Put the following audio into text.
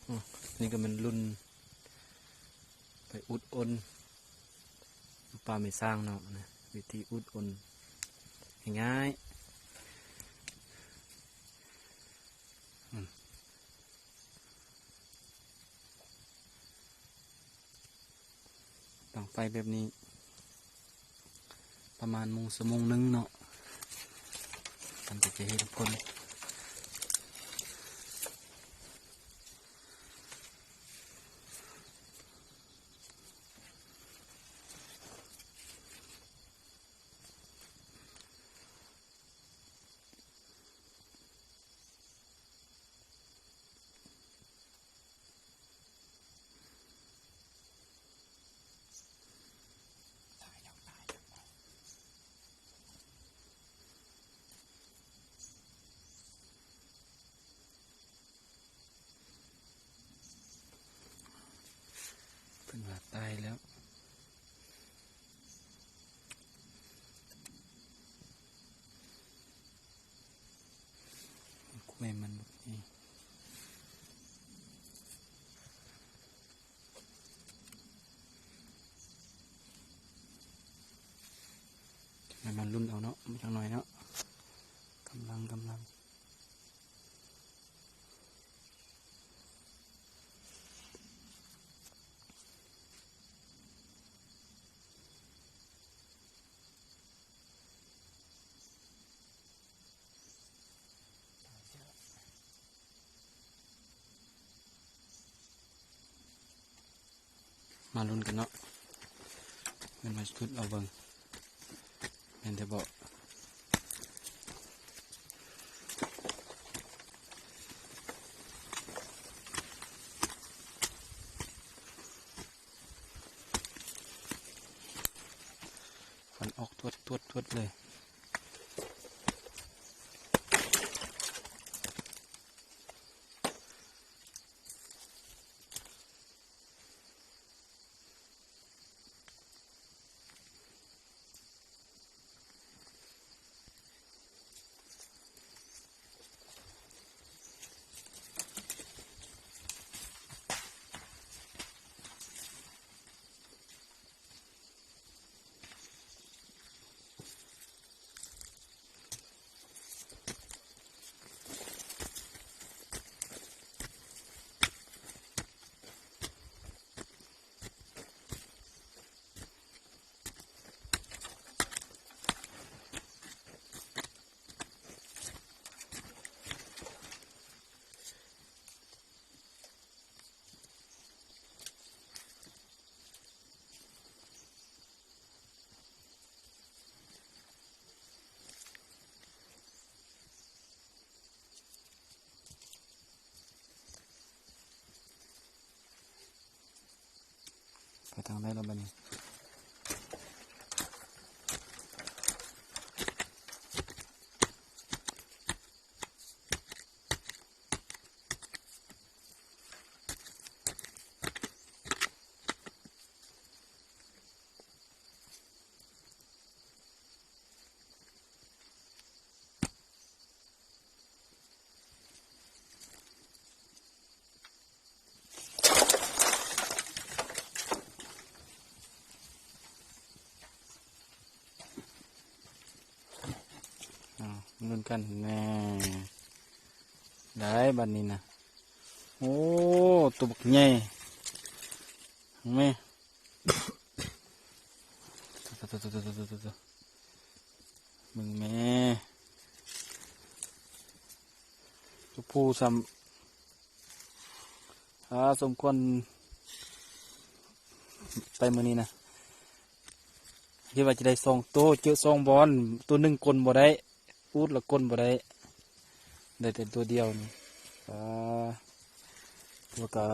ອືມ ນີ້ກໍແມ່ນລຸ້ນໄປອຸດອົນຢູ່ປ່າແມ່ຊ້າງເນາະ ນະ ວິທີອຸດອົນງ່າຍໆ ອືມ. ດັງໄຟແບບນີ້ປະມານໂມງ ຊົ່ວໂມງໜຶ່ງເນາະ ມັນກໍຈະເຫັນຜົນ. ເພິ່ນວ່າຕາຍແລ້ວ ກ້ວຍມັນບັກໃຫຍ່ ໃຫ້ມັນລຸ້ນເອົາເນາະ ຈັກໜ້ອຍເນາະ ກຳລັງ ກຳລັງ. ມາລຸ້ນກັນເນາະ ແມ່ນມາຈຸດເອົາເບິ່ງ ແມ່ນແທ້ບໍ່? ຄວັນອອກທວດໆໆເລີຍ. ໄປທາງໃດລະບາດນີ້? ອ້າວ ລຸ້ນກັນແນ່ ໄດ້ບາດນີ້ນະ. ໂອ້ ຕົວບັກໃຫຍ່ ເບິ່ງແມ່ ເບິ່ງແມ່ ຕົວຜູ້ຊ້ຳ. ອ່າ ສົມຄວນໄປມື້ນີ້ນະ ຄິດວ່າຈະໄດ້ສອງໂຕ ເຈີສອງບ່ອນ ໂຕໜຶ່ງກົ້ນບໍ່ໄດ້ ອູດລະກົ້ນບໍ່ໄດ້ ໄດ້ແຕ່ໂຕດຽວນີ້. ອ່າ ແລ້ວກະ